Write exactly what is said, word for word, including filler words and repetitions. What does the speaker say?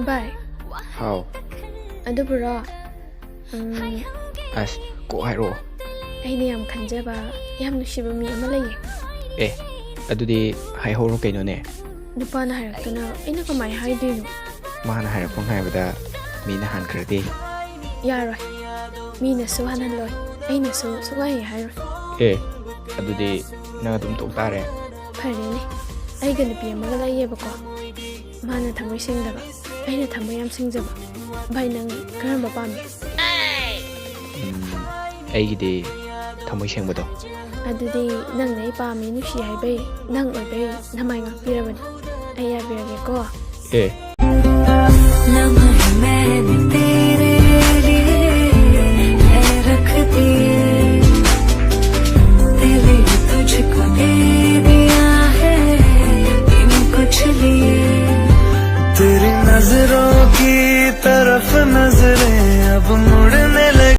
ꯚꯥꯏ꯫ ꯍꯥꯎ꯫ ꯑꯗꯨꯕꯨꯔꯣ, ꯎꯝ, ꯑꯁ, ꯀꯣꯛ ꯍꯥꯏꯔꯛꯑꯣ꯫ ꯑꯩꯅ ꯌꯥꯝ ꯈꯟꯖꯕ, ꯌꯥꯝ ꯅꯨꯡꯁꯤꯕ ꯃꯤ ꯑꯃ ꯂꯩꯌꯦ꯫ ꯑꯦ, ꯑꯗꯨꯗꯤ ꯍꯥꯏꯍꯧꯔꯣ ꯀꯩꯅꯣꯅꯦ꯫ ꯅꯨꯄꯥꯅ ꯍꯥꯏꯔꯛꯇꯅ ꯑꯩꯅ ꯀꯃꯥꯏꯅ ꯍꯥꯏꯗꯣꯏꯅꯣ? ꯃꯥꯅ ꯍꯥꯏꯔꯛꯄ ꯉꯥꯏꯕꯗ ꯃꯤꯅ ꯍꯥꯟꯈ꯭ꯔꯗꯤ? ꯌꯥꯔꯣꯏ꯫ ꯃꯤꯅꯁꯨ ꯍꯥꯟꯍꯜꯂꯣꯏ, ꯑꯩꯅꯁꯨ ꯁꯨꯛꯍꯥꯏ ꯍꯥꯏꯔꯣꯏ꯫ ꯑꯦ, ꯑꯗꯨꯗꯤ ꯅꯪ ꯑꯗꯨꯝ ꯇꯣꯛ ꯇꯥꯔꯦ꯫ ꯐꯔꯦꯅꯦ, ꯑꯩꯒ ꯅꯨꯄꯤ ꯑꯃꯒ ꯂꯩꯌꯦꯕꯀꯣ꯫ ꯃꯥꯅ ꯊꯃꯣꯏ ꯁꯦꯡꯗꯕ, ꯑꯩꯅ ꯊꯃꯣꯏ ꯌꯥꯝ ꯁꯦꯡꯖꯕ꯫ ꯚꯥꯏ, ꯅꯪ ꯀꯔꯝꯕ ꯄꯥꯝꯃꯤ? ꯎꯝ, ꯑꯩꯒꯤꯗꯤ ꯊꯃꯣꯏ ꯁꯦꯡꯕꯗꯣ꯫ ꯑꯗꯨꯗꯤ ꯅꯪꯅ ꯑꯩ ꯄꯥꯝꯃꯤ, ꯅꯨꯡꯁꯤ ꯍꯥꯏꯕꯩ, ꯅꯪ ꯑꯣꯏꯕꯩ ꯅꯃꯥꯏ ꯉꯥꯛꯄꯤꯔꯕꯅꯤ꯫ ꯑꯩ ꯌꯥꯕꯤꯔꯒꯦꯀꯣ꯫ ꯑꯦ꯫ लम्हे मैंने तेरे लिए है रख दिए, दिल ये तुझको दे दिया है इन कुछ लिए। तेरी नजरों की तरफ नजरें अब मुड़ने लगी।